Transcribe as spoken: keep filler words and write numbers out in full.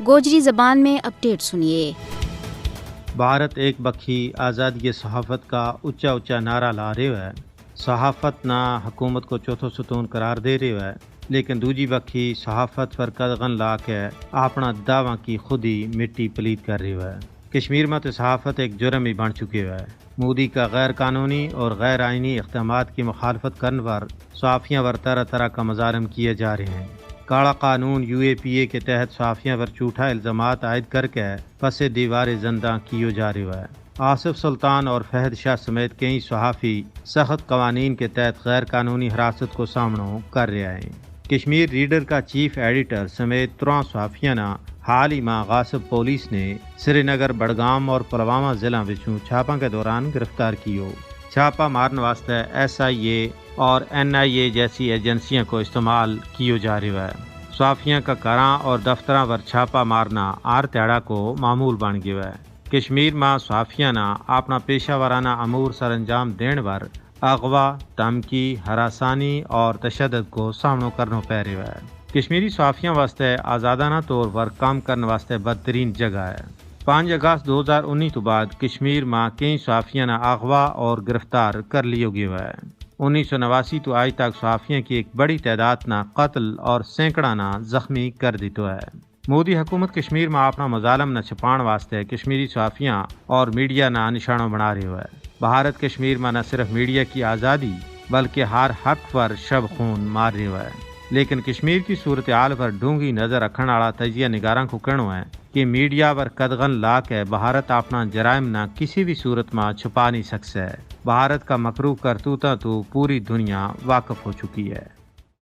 گوجری زبان میں اپڈیٹ سنیے۔ بھارت ایک بکھی آزادی صحافت کا اچا اچا نعرہ لا رہیو ہے۔ صحافت نا حکومت کو چوتھو ستون قرار دے رہیو ہے، لیکن دوجی بکھی صحافت پر قدغن لا کے اپنا دعواں کی خود ہی مٹی پلیت کر رہیو ہے۔ کشمیر ما تے صحافت ایک جرم ہی بن چکیو ہے۔ مودی کا غیر قانونی اور غیر آئینی اقدامات کی مخالفت کرن پر صحافیاں پر طرح طرح کا مظالم کیے جا رہے ہیں۔ کالا قانون یو اے پی اے کے تحت صحافیاں پر جھوٹا الزامات عائد کر کے پس دیوار زندہ کیو جا رہیو ہے۔ آصف سلطان اور فہد شاہ سمیت کئی صحافی سخت قوانین کے تحت غیر قانونی حراست کو سامنو کر رہیا ہیں۔ کشمیر ریڈر کا چیف ایڈیٹر سمیت ترواں صحافیاں نا حال ہی ما غاصب پولیس نے سری نگر، بڑگام اور پلوامہ ضلع وچوں چھاپاں کے دوران گرفتار کیو۔ چھاپا مارن واسطے ایس آئی اے اور این آئی اے جیسی ایجنسیاں کو استعمال کیو جا رہیو ہے۔ صحافیاں کا گھراں اور دفتراں پر چھاپا مارنا ہر تہاڑا کو معمول بن گیو ہے۔ کشمیر ما صحافیاں نا اپنا پیشہ ورانہ امور سر انجام دین پر اغوا، دھمکی، ہراسانی اور تشدد کو سامنو کرنو پے رہیو ہے۔ کشمیری صحافیاں واسطے آزادانہ طور پر کام کرن واسطے بدترین جگہ ہے۔ پانچ اگست دو ہزار انی تو بعد کشمیر ما کئی صحافیاں نا اغوا اور گرفتار کر لیو گیو ہے۔ انیس سو نواسی تو آج تک صحافیاں کی ایک بڑی تعداد نا قتل اور سینکڑا نا زخمی کر دیتو ہے۔ مودی حکومت کشمیر ما اپنا مظالم نا چھپان واسطے کشمیری صحافیاں اور میڈیا نا نشانو بنا رہیو ہے۔ بھارت کشمیر ما نہ صرف میڈیا کی آزادی بلکہ ہر حق پر شب خون مار رہیو ہے۔ لیکن کشمیر کی صورتحال پر ڈونگی نظر رکھن آڑا تجزیہ نگاراں کو کہنو ہے کہ میڈیا پر قدغن لا کے بھارت اپنا جرائم نا کسی بھی صورت ما چھپا نہیں سکسے۔ بھارت کا مکروہ کرتوتاں تو پوری دنیا واقف ہو چکی ہے۔